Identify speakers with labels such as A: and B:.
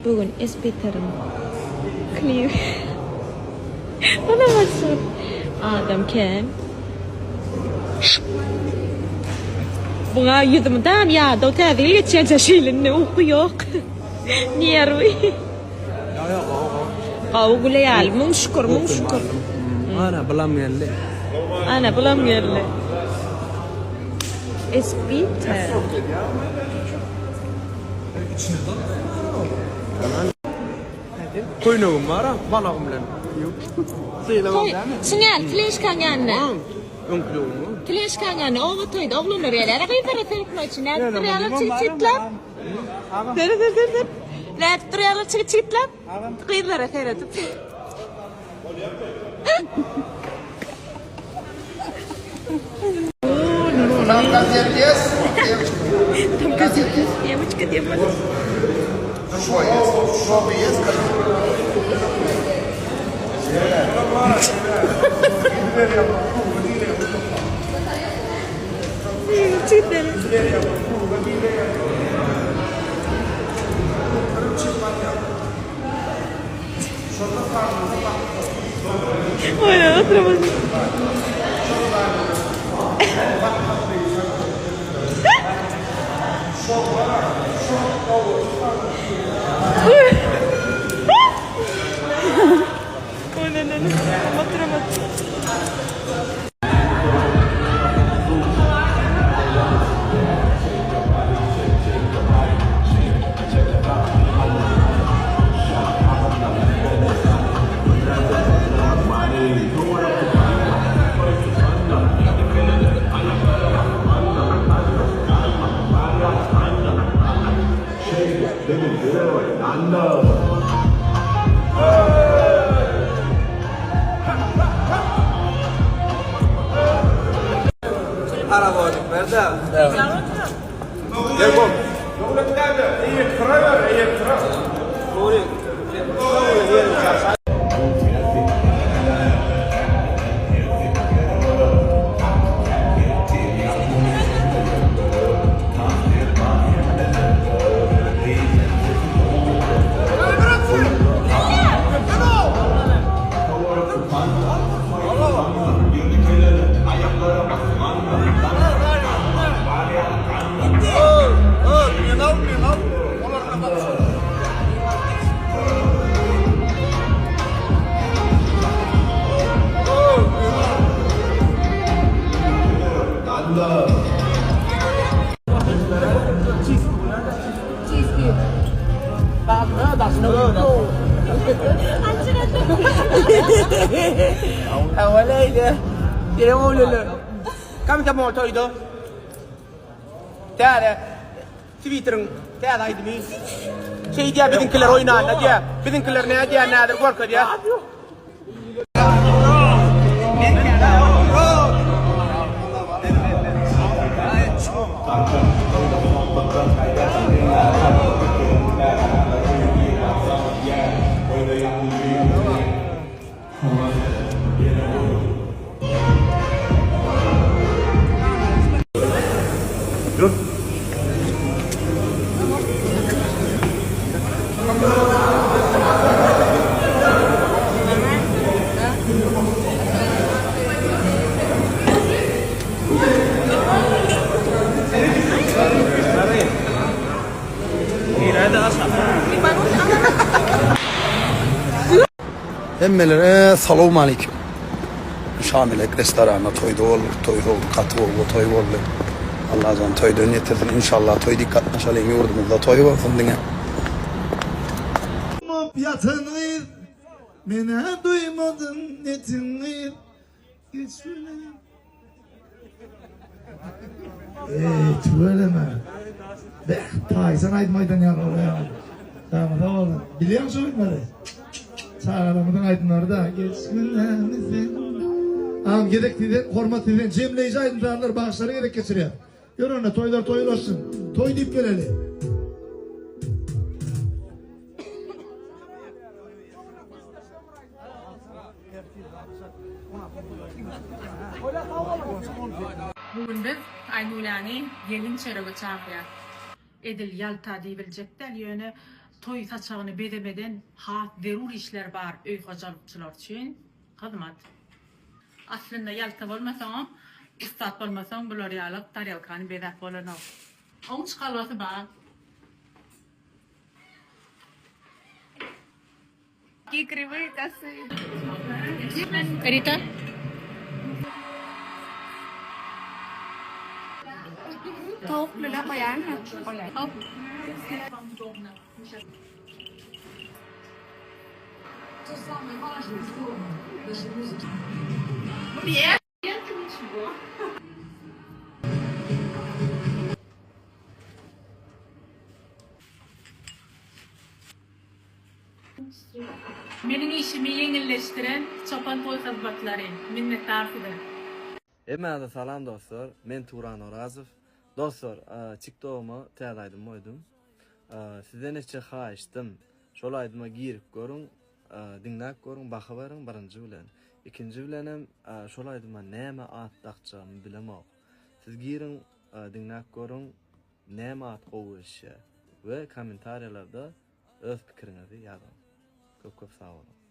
A: Bu gün Espeteriň klibi Olamazsyň. Adam kän. Buňa ýüzi mydam ýadaw täze ýyl geçýänçä şeýle indi uky ýok. Nerwi.
B: Ýok ýok gowy gowy.
A: Gowy güleýäli müň şükür müň şükür.
B: Ana bulam geldi.
A: Ana bulam geldi. Espiter.
B: Köýnegim bar-a, balagym bilen.
A: Toý, çyňal, fleşkaň ýanyna.
B: Öňküligim.
A: Fleşkaň ýanyna, oba toýda oglanlar gelýär-ä gyzlara seretmek üçin. Nädip durýarlar çigit-çigitläp? Seret, seret, seret, seret. Nädip durýarlar çigit-çigitläp? Gyzlara seredip.
B: Komsomol toýda täze Twitteriň täze aýdymy şeý diýýär biziňkiler oýnanda diýýär. Biziňkiler nädýär nädir görkezýär.
C: Hemmelere salowmaleýkim. Şamelek restoranda toýda bolduk, toý boldy, gaty gowy toý boldy. Allajan toýdan ýetirsin, inşallah toý dik gatnaşalyň ýurdumyzda toý bolsun diňe.
D: Bolup ýatan gyz, men-ä duýmadym netin gyz, geçmeli. Eý, tüweleme. Beh, taýsan aýdym aýdan ýaly bolýar. Janyň sag bolsun. Bilýäň şu aýdymlary? Çagalarymyzyň aýdymlary-da. Geçmeli sen. Agam gezek sizden, hormat sizden. Jemleýji aýdym-sazlar, bagşylara gezek geçirýär. Ýör onda, toýlar toýlaşsyn. Toý diýip geleli.
E: Bu gün biz Aýnulany gelin çörege çagyrýas. Edil ýalta diýibiljek däl, ýöne. Toý saçagyny bezemeden has zerur işler bar öý hojalykçylar üçin hyzmat. Aslynda ýalta bolmasaňam, ussat bolmasaň bular ýaly tarelkany bezäp bolanok. Oň çykalgasy bar. Rita.
A: Towuk lüle goýaýynmy? Hop.
E: Meniň işimi ýeňilleşdiren Çopan toý hyzmatlary. Minnetdar size.
F: Hemmäňize salam dostlar men Turan Orazow dostlar tiktogyma täze aýdym goýdum sizden etjek haýyşdym şol aýdyma girip görüň diňläp görüň baha beriň birinji bilen ikinji bilenem şol aýdyma näme at dakjagymy bilemok siz giriň diňläp görüň näme at gowy gelişýär we kommentariýalarda öz pikiriňizi ýazyň köp köp sag boluň.